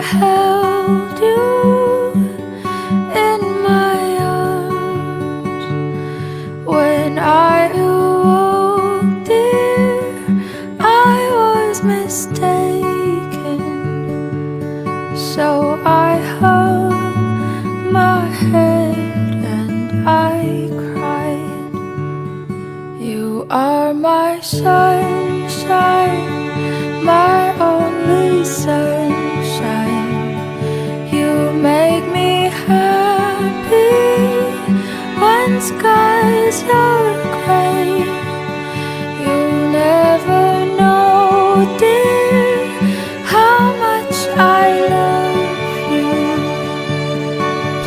held you in my arms. When I awoke, dear, I was mistaken. So I hung my head and I cried. You are my sunshine, my only sunshine. You make me happy when skies are gray. You'll never know, dear, how much I love you.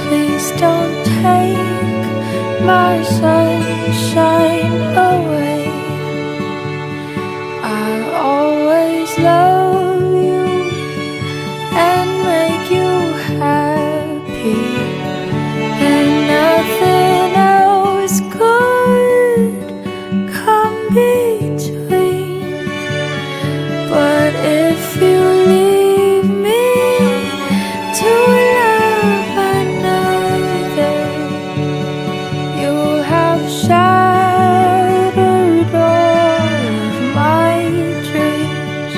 Please don't take my sunshine away. I'll always love you and make you happy, and nothing else could come between. But if you leave me to love another, you'll have shattered all of my dreams.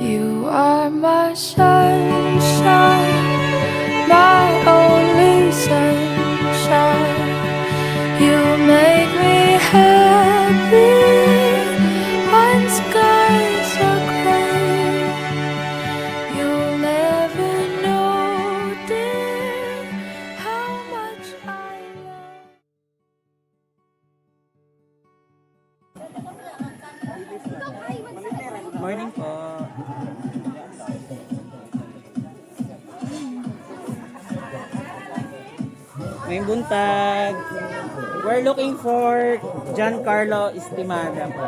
You are my sunshine, my only sunshine. You make me happy when skies are gray. You'll never know, dear, how much I love. Morning po. May buntag. We're looking for Giancarlo Estimada po.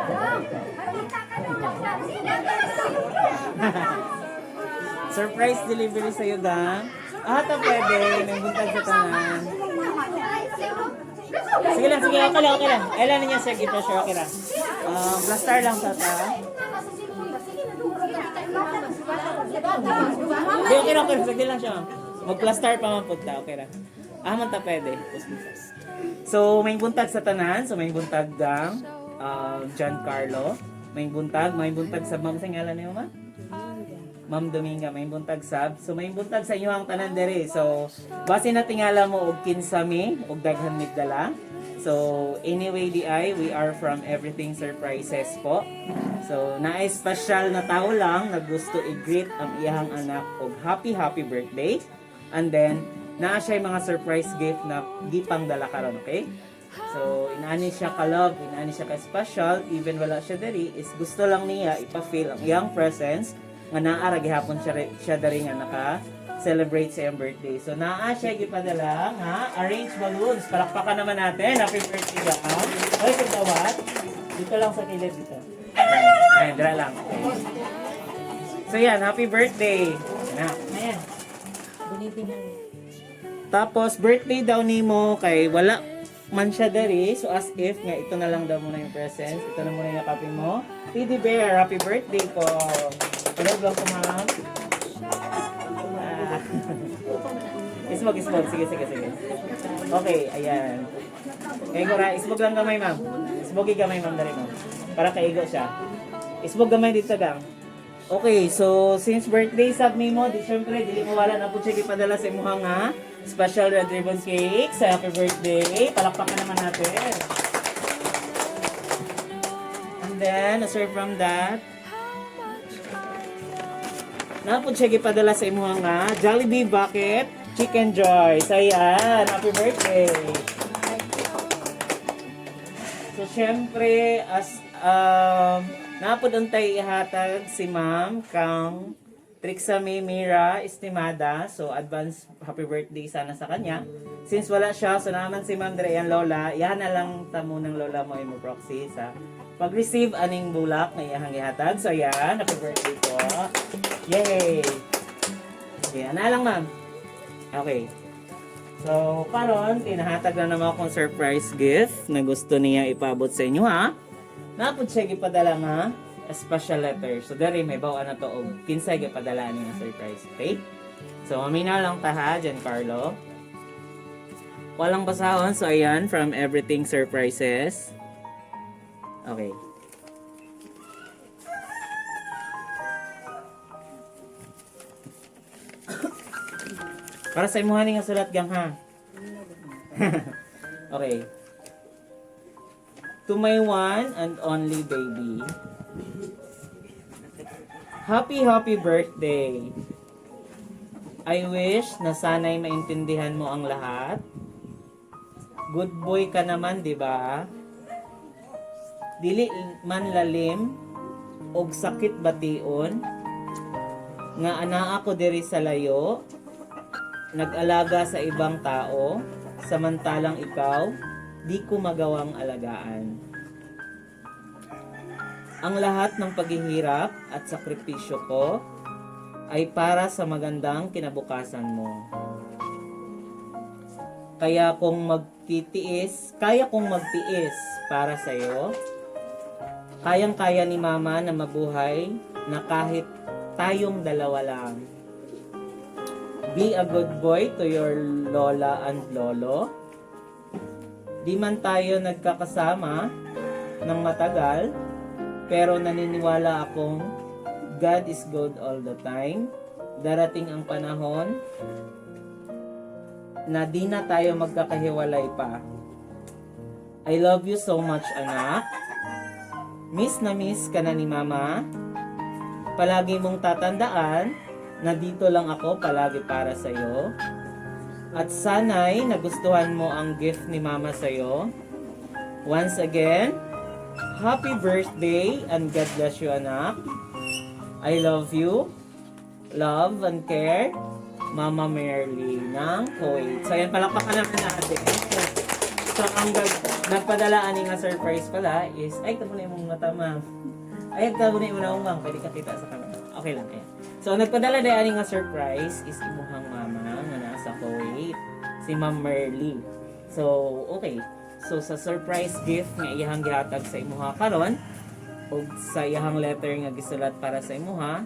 Surprise delivery sa'yo, gang. Ah, ta pwede. May buntag sa tanan. Sige lang, sige. Okay lang, okay lang. Kailan niya, sir, i-pressure. Okay lang. Plaster lang sa ta. Hindi, okay lang, okay lang. Sige lang siya, ma'am. Mag-plaster pa man punta, okay lang. Ah, man ta pwede. Pus-pus. So, may buntag sa tanan. So, may buntag gang. Giancarlo. May buntag sa ma'am. Sa ngalan niyo, ma'am? Ma'am Dominga, may buntag sab. So, may buntag sa inyo ang tanan dere. So, base na tingala mo og kinsa mi og daghan mig dala. So, anyway di ay, we are from Everything Surprises po. So, naay special na tao lang na gusto i-greet ang iyahang anak og happy happy birthday. And then, naa siya mga surprise gift na gipang dala karon, okay? So, inaani siya ka-love, inaani siya ka-special, even wala siya diri, is gusto lang niya ipa-feel ang iyang presence nga naa ra gihapon siya, siya diri nga naka celebrate sa iyang birthday. So naa siya gipadala nga arrange balloons. Palakpakan naman natin. Happy birthday ba? Hoy, kagawat. Dito lang sa kilid dito. Ayan, dira lang. So yan, happy birthday. Na. Ayan. Tapos birthday daw nimo kay wala man siya diri. So as if nga ito na lang daw muna yung presents. Ito na muna yung yakapin mo. Teddy Bear, happy birthday po. Hello, vlog ko, ma'am. Ah. Ismog, ismog. Sige, sige, sige. Okay, ayan. Kay Gora, ismog lang gamay, ma'am. Ismog gamay, ma'am, dali, ma'am. Para kaigo siya. Ismog gamay dito, gang. Okay, so since birthday sub mo, di syempre dili mo wala na po siya gipadala sa imuha nga special red ribbon cake sa happy birthday. Palakpakan naman natin. And then, aside from that, napod siya gipadala sa imuha nga Jollibee bucket Chicken Joy. So, ayan, happy birthday. So, syempre, as, napod untay ihatag si ma'am kang Trixa May Mira Estimada. So, advance happy birthday sana sa kanya. Since wala siya, so naman si ma'am Dre ang lola, iyan na lang tamo ng lola mo imo proxy sa pag-receive aning bulak na iyahang ihatag. So, ayan, happy birthday po. Yay! Okay, ana lang ma'am. Okay. So, karon tinahatag na naman akong surprise gift na gusto niya ipaabot sa inyo, ha? Napod siya gipadala nga A special letter. So dere may bawaan na to og kinsay gipadala ni nga surprise, okay? So mamina lang ta ha, Giancarlo. Walang basahon. So ayan, from Everything Surprises. Okay. Para sa imuha ni nga sulat gang ha. Okay. To my one and only baby. Happy, happy birthday. I wish na sana'y maintindihan mo ang lahat. Good boy ka naman, di ba? Dili man lalim og sakit bation nga anaa ko diri sa layo, nag-alaga sa ibang tao, samantalang ikaw, di ko magawang alagaan. Ang lahat ng paghihirap at sakripisyo ko ay para sa magandang kinabukasan mo. Kaya kong magtiis para sa iyo. Kayang-kaya ni Mama na mabuhay na kahit tayong dalawa lang. Be a good boy to your lola and lolo. Di man tayo nagkakasama ng matagal, pero naniniwala akong God is good all the time. Darating ang panahon na di na tayo magkakahiwalay pa. I love you so much, anak. Miss na miss ka na ni Mama. Palagi mong tatandaan na dito lang ako palagi para sa'yo. At sana'y nagustuhan mo ang gift ni Mama sa'yo. Once again, happy birthday and God bless you, anak. I love you. Love and care, Mama Merly ng Kuwait. So, ayan, palakpakan naman natin. So, ang nagpadala ani nga surprise pala is, ay, tabo na yung mata, ma'am. Ay, tabo na yung mata, ma'am. Pwede ka kita sa camera. Okay lang, ayan. So, ang nagpadala na ani nga surprise is imuhang mama nga nasa Kuwait, si Ma'am Merly. So, okay. So, sa surprise gift nga iyahang gihatag sa imuha karon, og sa iyahang letter nga gisulat para sa imuha,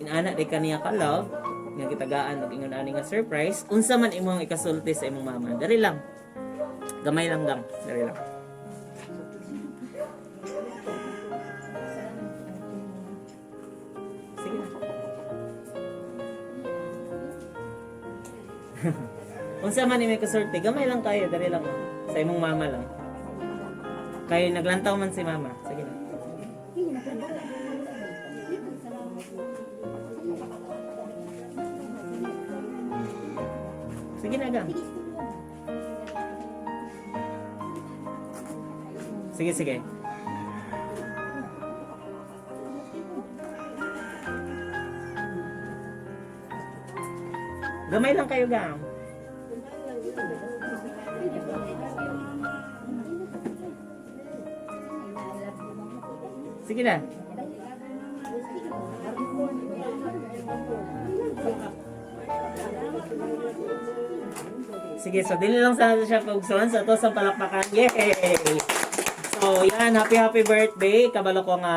inana di kaniya ka love nga gitagaan og ingon ani nga surprise, unsa man imong ikasulti sa imong mama? Dali lang, gamay lang gang, dali lang. Sige na. Unsa man imong ikasulti, gamay lang kayo, dali lang, sa imong mama lang, kay naglantaw man si mama. Sige na. Sige na, gang. Sige, sige. Gamay lang kayo, gang. Sige na. Sige, so dili lang sana siya paugson. So, ito sa palakpakan. Yay! So, yan. Happy, happy birthday. Kabalo ko nga,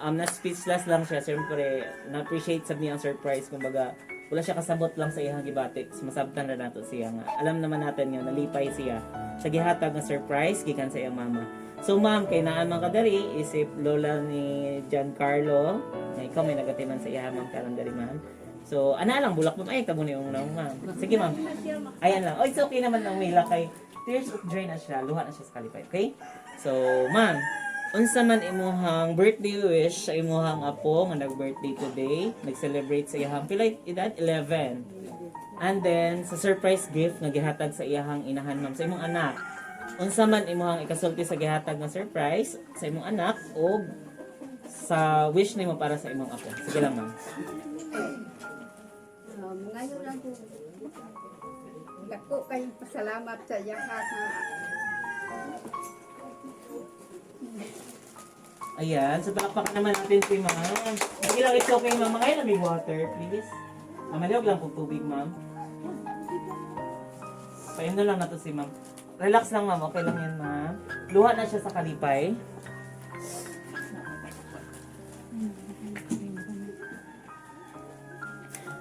na-speechless lang siya. Siyempre, na-appreciate sa niya ang surprise. Kumbaga, wala siya kasabot lang sa iyang gibati. So, masabtan na nato siya nga. Alam naman natin nga, nalipay siya sa gihatag nga surprise gikan sa iyang mama. So, ma'am, kay naan man kadari, isip lola ni Giancarlo, na ikaw may nagatiman sa iya, ma'am, karon dari, ma'am. So, ana lang, bulak, ma'am. Ay, tabo ni yung ma'am. Sige, ma'am. Ayan lang. Oh, it's okay naman lang, Mila, kay tears of joy na siya. Luha na siya sa kalipay. Okay? So, ma'am, unsa man imuhang birthday wish sa imuhang apo nga nag-birthday today, nag-celebrate sa iyahang pila edad? 11. And then, sa surprise gift nga gihatag sa iyahang inahan, ma'am, sa imong anak. Unsa man imuhang ikasulti sa gihatag nga surprise sa imong anak o sa wish nimo para sa imong apo? Sige lang, ma'am. Ngayon lang po, dako kayong pasalamat sa yaha nga. Ayan, so palakpakan naman natin si ma'am. Sige lang, it's okay, ma'am. Ngayon, may water, please. Ah, maliwag lang kung tubig, ma'am. Pain na lang na to si ma'am. Relax lang, ma'am. Okay lang yan, ma'am. Luha na siya sa kalipay.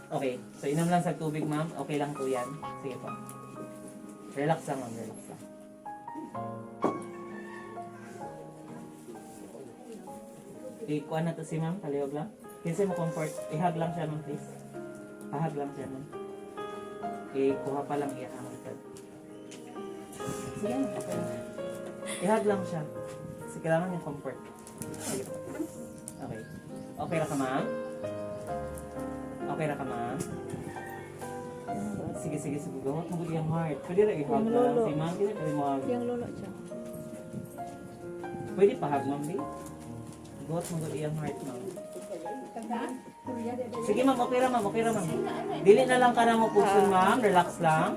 Okay. So, inom lang sa tubig, ma'am. Okay lang po yan. Sige po. Relax lang, ma'am. Relax lang. Ikuha na to si ma'am. Palihog lang. Kasi mo comfort. I-hug lang siya, ma'am, please. Pahag lang siya, ma'am. Ikuha pa lang iya. Sige, ma'am. Okay lang. I-hug lang siya. Kasi kailangan niya comfort. Sige po. Okay. Okay ra ka, ma'am? Okay ra ka, ma'am? Sige, sige, sige. Gawat mo yung heart. Pwede ra i-hug na lang si ma'am. Pwede ra i-hug. Yang lolo siya. Pwede pa hug, ma'am, di? Gawat mo iyang heart, ma'am. Sige, ma'am. Okay ra, ma'am. Okay ra, ma'am. Dili na lang ka na mo pugson, ma'am. Relax lang.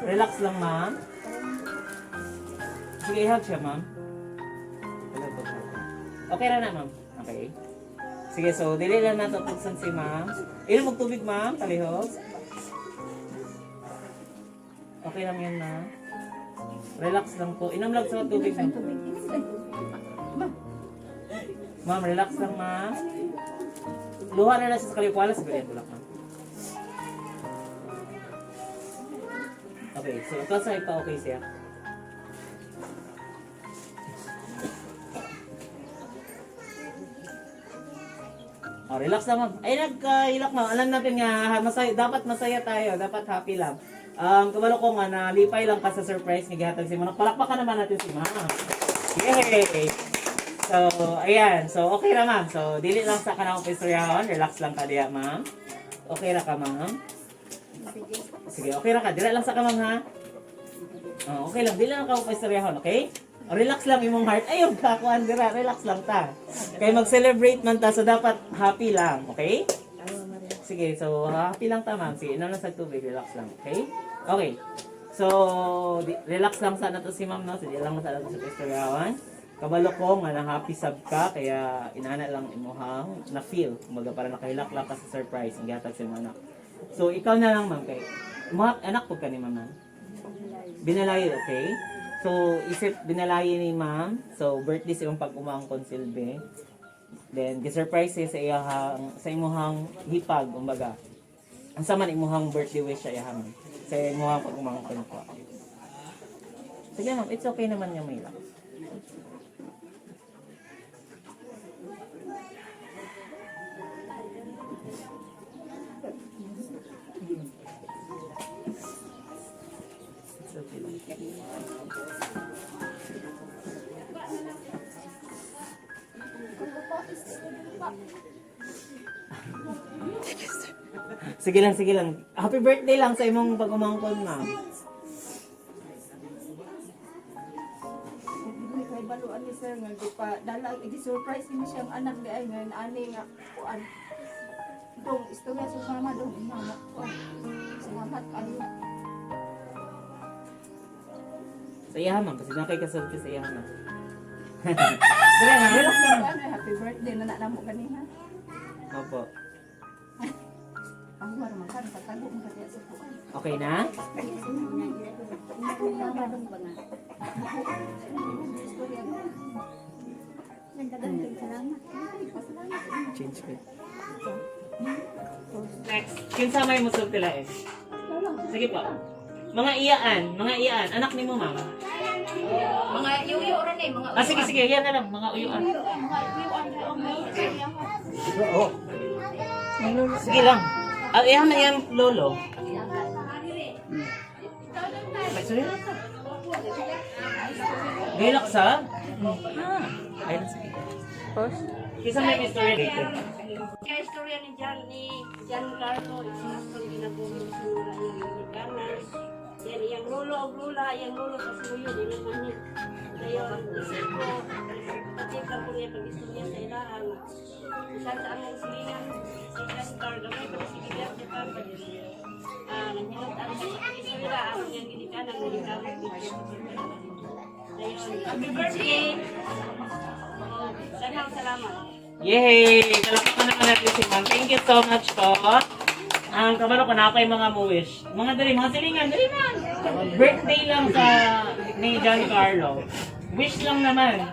Relax lang, ma'am. Sige, i-hug siya, ma'am. Okay ra na, ma'am. Okay. Sige, so dili lang nato pugson si ma'am. Inom og tubig, ma'am. Palihog. Okay lang yan, ma'am. Relax lang po. Inom lang sa tubig, ma'am. Ma'am, relax lang, ma'am. Luha na lang siya sa kaliwa. Wala sa ganyan tulak, ma'am. Okay, so ito sa ipa okay siya. Oh, relax lang, ma'am. Ay, nagkailak, ma'am. Alam natin nga, ha, masaya, dapat masaya tayo. Dapat happy lang. Kabalo ko nga, nalipay lang ka sa surprise nga gihatag si ma'am. Palakpakan naman natin si ma'am. Yay! So, ayan. So, okay ra, ma'am. So, dili lang sa kanang pistoryahon. Relax lang ka diya, ma'am. Okay ra ka, ma'am. Sige, okay ra ka. Dili lang sa ka, ma'am, ha? Oh, okay lang. Dili lang ka pistoryahon, okay? O, relax lang imong heart. Ayaw ka, kuan dira. Relax lang ta. Kay mag-celebrate man ta, so dapat happy lang, okay? Sige, so happy lang ta, ma'am. Sige, inom lang sa tubig. Relax lang, okay? Okay. So, relax lang sana to si ma'am, no? Sige lang sana to sa istoryawan. Kabalo ko nga na happy sab ka, kaya inana lang imuhang na feel. Kumbaga para nakahilak lang ka sa surprise ang gihatag sa imong anak. So, ikaw na lang, ma'am, kay mga anak po ka ni ma'am, ma'am? Binalay, okay? So, isip binalay ni ma'am. So, birthday sa imong pag-umangkon silbi. Then, gi-surprise siya sa iyahang sa imuhang hipag, kumbaga. Ang sama man imuhang birthday wish sa iyahang sa imuhang pag-umangkon ko. Sige ma'am, it's okay naman nga may lang. It's okay lang. Sige lang, sige lang. Happy birthday lang sa imong pag-umangkon, ma'am. Hindi kay baluan ni sir nga di pa dala gi surprise ni siyang anak di ay ngayon ani nga kuan. Dong istorya sa mama dong mama kuan. Salamat kayo. Sa iya, ma'am. Kasi na kay kasulti sa iya, ma'am. Sige lang, relax lang. Kuan, ay, happy birthday na namo kaniha. Opo. Ang war man kan patago man kaya sa kuan. Okay na? Ako nga dong ba nga. Istorya. Change ko. Next. Kinsa may musulti lain? Sige po. Mga iyaan, mga iyaan. Anak ni mo, ma'am. Mga yuyo ra ni, mga Ah, sige, sige. Yan na lang. Mga uyuan. Sige lang. Ah, iyan na yan, lolo. Ay, sorry lang ta. Gailak sa? Ah. Ayun, sige. Kisa may mystery dito. Kaya istorya ni Jan ni Giancarlo is atong ginabuhi sa mga iyang ginikanan. Yan iyang lolo og lola, iyang lolo sa suyo di naman niya. Dayon isip ko, patip lang ko niya pag-istorya sa ilahan. Bisan sa among silingan, si Giancarlo, gamay pa si Giancarlo sa pampa. Ah, nanghilot ang sa pag-istorya, ang iyang ginikanan, nangikamot ni Dayon, happy birthday! Oh, daghang salamat. Yay! Palakpakan naman natin si ma'am. Thank you so much po. Ang kabalo ko na pa mga mo-wish. Mga dali, mga silingan, dali ma'am. Birthday lang sa ni Giancarlo. Wish lang naman.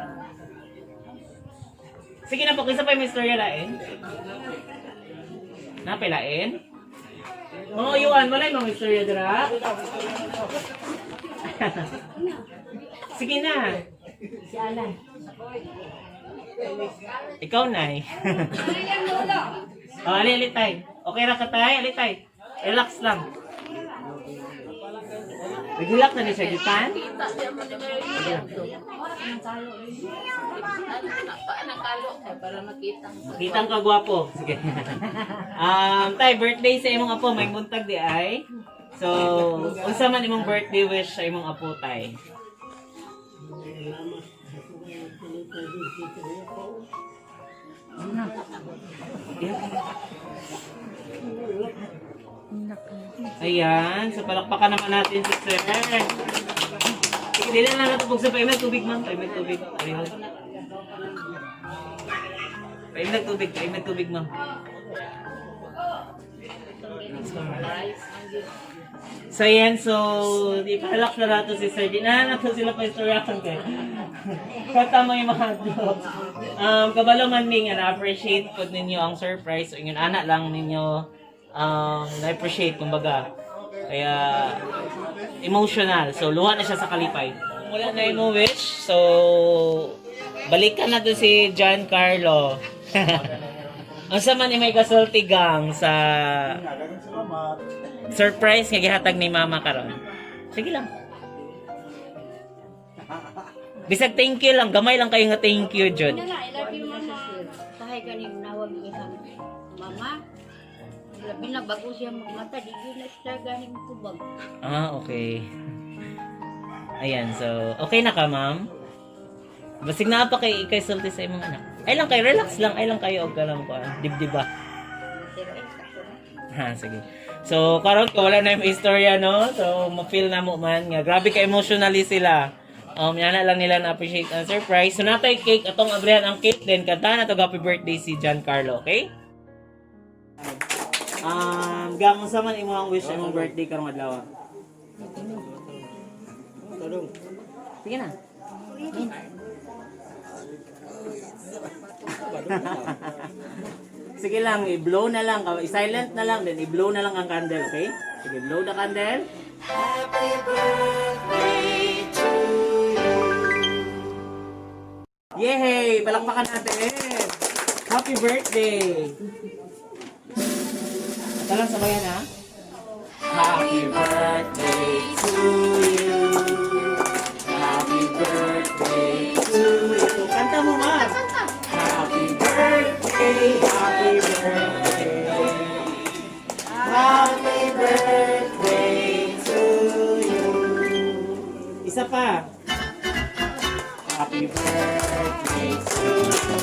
Sige na po, kaysa pa yung istorya lain. Napilain? Mga uyuan, wala yung mga istorya dira. Sige na. Si Alan. Ikaw, Nay. Oh, ali, ali, tay. Okay ra ka, tay? Ali, tay. Relax lang. Nagilak na ni siya, gitan? Kitang ka gwapo. Sige. Tay, birthday sa imong apo, may buntag di ay. So, unsa man imong birthday wish sa imong apo, tay? Ayan, so palakpakan naman natin si Sir. Sige, dili na lang natubog sa paimag tubig, ma'am. Paimag tubig. Ayun. Paimag tubig, paimag tubig, ma'am. So ayan, so ipalak na nato si Sir. Di na nato sila pa istoryahan kay. Kata mo yung mga jokes. Kabalo man ning na-appreciate po ninyo ang surprise. So yun, ana lang ninyo na-appreciate kumbaga. Kaya emotional. So luha na siya sa kalipay. Wala na yung wish. So balikan na to si Giancarlo. Ang sa man ni may kasulti gang sa surprise nga gihatag ni mama karon. Sige lang. Bisag thank you lang, gamay lang kayo nga thank you jud. I love you, Mama. Tahay ka ni nawag isang mama. Labi na bago siya magmata, di yun na siya ganing tubag. Ah, okay. Ayan, so okay na ka, ma'am? Basig na pa kay ikay sulti sa imong anak. Ay lang kayo, relax lang, ay lang kayo og kanang kuan, dibdiba. Pero eh, sakto na. Ha, sige. So, karon ko wala na yung istorya, no? So, ma-feel na mo man nga. Grabe ka emotionally sila. Yana lang nila na-appreciate ang surprise. So, natay cake, atong abrihan ang cake din. Kanta na to happy birthday si Giancarlo, okay? Gang, unsa man imong wish imong birthday karong adlaw? Sige na. Sige lang, i-blow na lang. I-silent na lang, then i-blow na lang ang candle, okay? Sige, blow the candle. Happy birthday to you. Yay! Palakpakan natin! Happy birthday! Ito lang sabayan, ha? Happy birthday to you. Happy birthday to you. Kanta mo, ma! Happy birthday, happy birthday. Happy birthday to you. Isa pa. Happy birthday to you.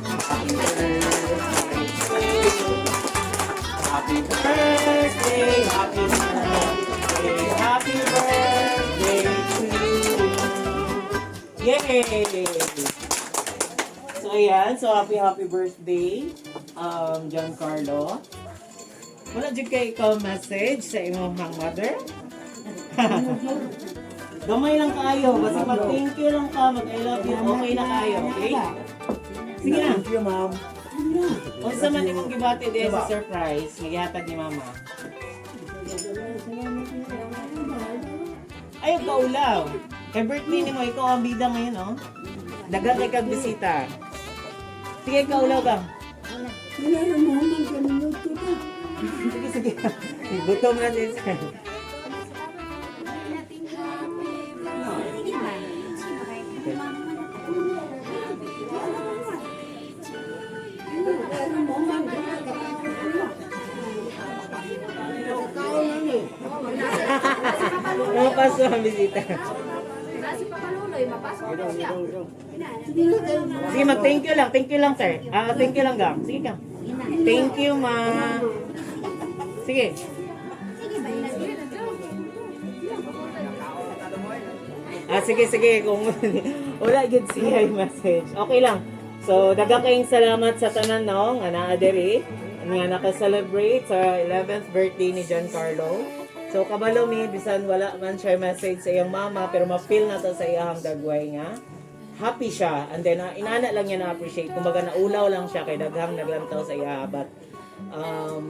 Happy birthday to you. Happy birthday, happy birthday, happy birthday to you. Yay! So ayan, so happy happy birthday, Giancarlo. Wala jud kay ikaw message sa imong mother? Gamay lang kaayo, basta mag thank you lang ka, mag I love you, okay na kaayo, okay? Sige na. Thank you, ma'am. Unsa man imong gibati diha sa surprise, magihatag ni mama. Ay, kaulaw. Kay birthday ni mo, ikaw ang bida ngayon, oh. Daghang kay kag bisita. Sige, kaulaw ka. Sige, sige. Gutom na din sir. Pumapasok ang bisita. Sige, mag-thank you lang. Thank you lang, sir. Ah, thank you lang, gang. Sige, gang. Thank you, ma. Sige. Ah, sige, sige. Kung wala gid siya yung message. Okay lang. So, daghang kayong salamat sa tanan, no? Nga naa diri nga naka-celebrate sa 11th birthday ni Giancarlo. So, kabalo mi, bisan wala man siya message sa iyang mama, pero ma-feel na to sa iyang dagway nga. Happy siya. And then, inana lang niya na-appreciate. Kumbaga, naulaw lang siya kay daghang naglantaw sa iya. But,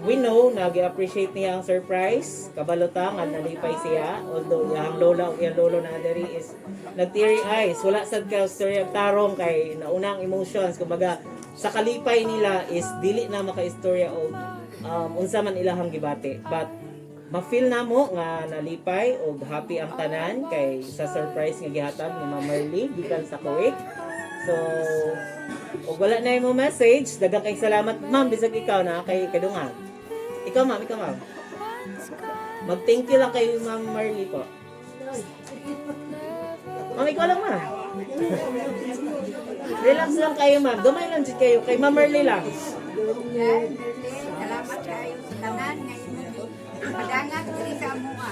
We know na gi-appreciate niya ang surprise. Kabalo ta nga nalipay siya. Although iyang lola o iyang lolo na diri is nag-teary eyes. Wala sad ka istorya tarong kay nauna ang emotions. Kumbaga sa kalipay nila is dili na makaistorya og unsa man ilahang gibati. But ma-feel namo nga nalipay og happy ang tanan kay sa surprise nga gihatag ni Ma'am Marley gikan sa Kuwait. So, og wala na mo message, daghang kay salamat, ma'am, bisag ikaw na kay kadungag. Ikaw, ma'am, ikaw, ma'am. Mag-thank you lang kay Ma'am Marley po. Ma'am, ikaw lang, ma'am. Relax lang kayo, ma'am. Gamay lang jud kayo. Kay Ma'am Marley lang. Yan, Merlin, salamat kayo sa tanan nga imong padangat diri sa amoa.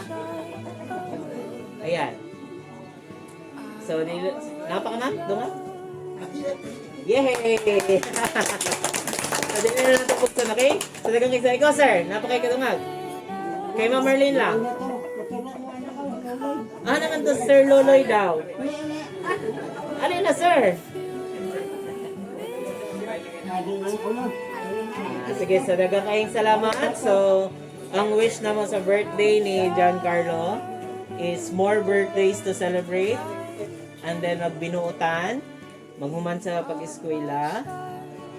Ayan. So, napa ka, ma'am? Dunga? Yay! So, dili na natin buksan, okay? So, daghang kay sa ikaw, sir. Napa kay kadungag? Kay Ma'am Marlene lang. Ah, naman to, Sir Loloy daw. Ano yun na, sir? Ah, sige, so daghang kayong salamat. So, ang wish namo sa birthday ni Giancarlo is more birthdays to celebrate. And then magbinuotan, maghuman sa pag-eskwela.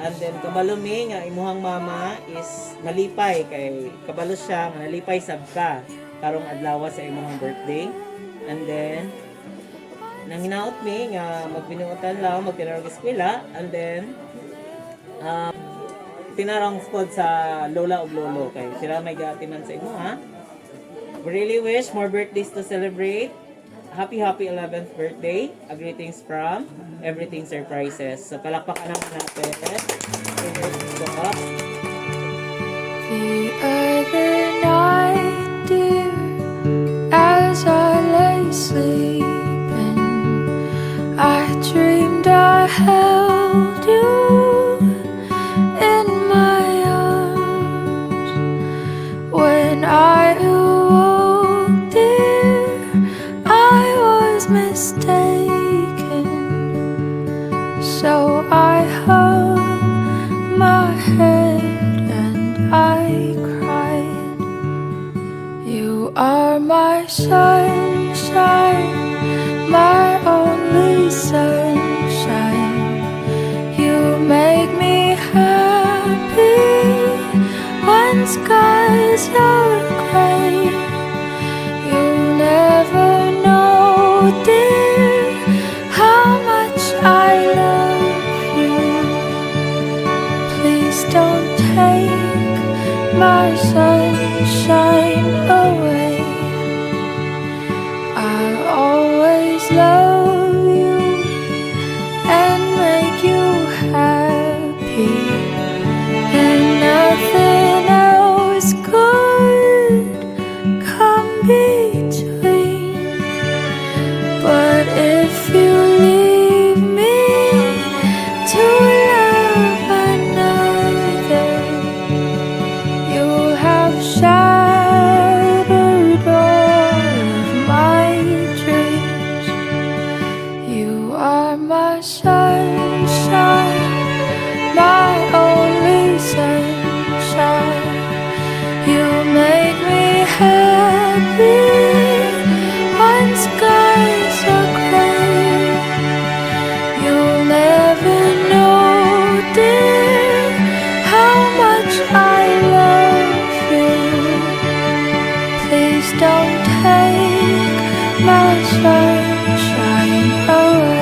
And then kabalo mi nga imuhang mama is nalipay kay kabalo siya nga nalipay sab ka karong adlaw sa imuhang birthday. And then nanginaot mi nga magbinuotan lang, magtinarong eskwela, and then tinarong pod sa lola ug lolo kay sila may gaatiman sa imo, ha. We really wish more birthdays to celebrate. Happy happy 11th birthday. A greetings from Everything Surprises. So palakpakan naman natin. So, The other night, dear, as I lay sleeping, I dreamed I held you in my arms. When I awoke, dear, I was mistaken. So I hung my head and I cried. You are my sunshine, my only sunshine. You make me happy when skies are gray. You'll never know, dear, how much I love you. Please don't take my sunshine away. I'll always love you and make you happy, and nothing else could come between. But if you leave me to love another, you'll have shattered all of my dreams. You are my sunshine, my only sunshine. You make me happy when skies are gray. You'll never know, dear, how much I love you. Please don't take my sunshine away.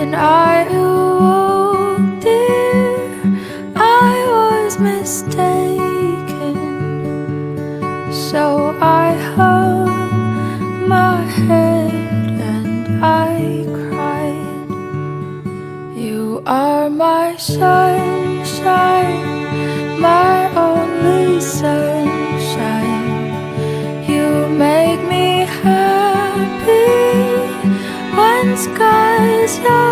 When I awoke, dear, I was mistaken. So I hung my head and I cried. You are my sunshine, my only sunshine. You make me happy when skies are